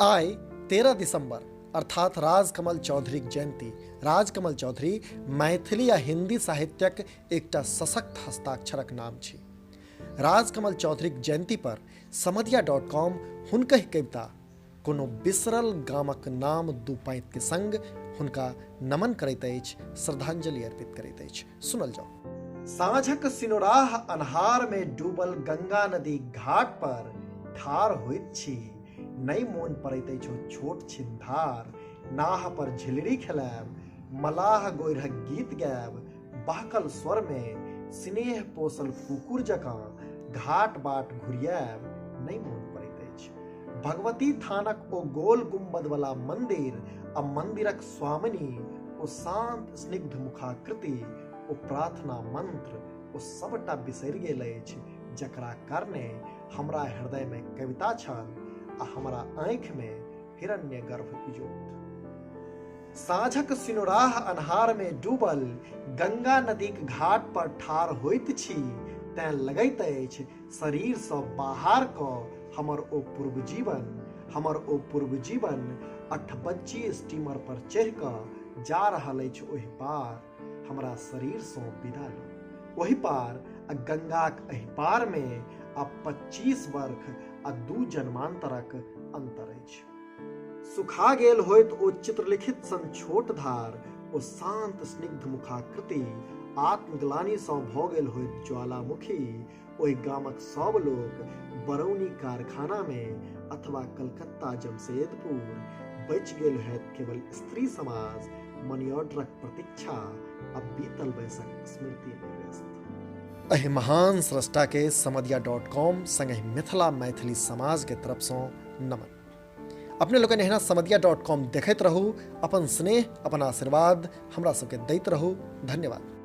आइ 13 दिसंबर अर्थात राजकमल चौधरीक जयंती। राजकमल चौधरी मैथिली आ हिंदी साहित्यक एकटा सशक्त हस्ताक्षरक नाम छी। राजकमल चौधरीक जयंती पर समदिया डॉट कॉम हुनकहि कविता कोनो बिसरल गामक नाम दू पाँति के संग हुनका नमन करैत अछि, श्रद्धांजलि अर्पित करैत अछि। सुनल जाओ। साँझक सिनोराह अन्हार में डूबल गंगा नदी घाट पर ठार होइत छी। नहि मोन पड़ैत अछि ओ छोट छिन धार, नाह पर झिलरी खेलायब, मलाह गोइरहक गीत गायब, बहकल स्वर मे स्नेह पोसल कुकुर जकाँ घाट बाट घुरियायब नहि मोन पड़ैत अछि। भगवती थानक ओ गोल गुम्बद वला मंदिर आ मंदिरक स्वामिनी, ओ शांत स्निग्ध मुखाकृति, ओ प्रार्थना मंत्र, ओ सबटा बिसरि गेल अछि जकरा कारणे हमरा हृदय मे कविता छल आ हमरा आँखि मे हिरण्य गर्भ इजोत। साँझक सिनुराह अन्हार मे डूबल गंगा नदीक घाट पर ठार होइत छी तैं लगैत अछि शरीर सँ बाहर क हमर ओ पूर्व जीवन, हमर ओ पूर्व जीवन अठबज्जी स्टीमर पर चढ़ि क जा रहल अछि ओहि पार, हमरा शरीर सँ विदा ल ओहि पार आ गंगाक एहि पार मे आ 25 वर्ख आ 2 जन्मांतरक अंतर अछि। सुखा गेल होइत ओ चित्रलिखित सन छोट धार, ओ शांत स्निग्ध मुखाकृति आत्मग्लानि सँ भऽ गेल होइत ज्वालामुखी। ओहि गामक सब लोक बरौनी कारखाना मे अथवा कलकत्ता जमशेदपुर बचि गेल होयत केवल स्त्री समाज मनी ऑर्डरक प्रतीक्षा आ बीतल वयसक स्मृति मे व्यस्त। एहि महान स्रष्टा के समदिया डॉट कॉम संगहि मिथिला मैथिली समाज के तरफ सँ नमन। अपने लोकनि एहिना समदिया डॉट कॉम देखैत रहू, अपन स्नेह अपन आशीर्वाद हमरा सबके दैत रहू। धन्यवाद।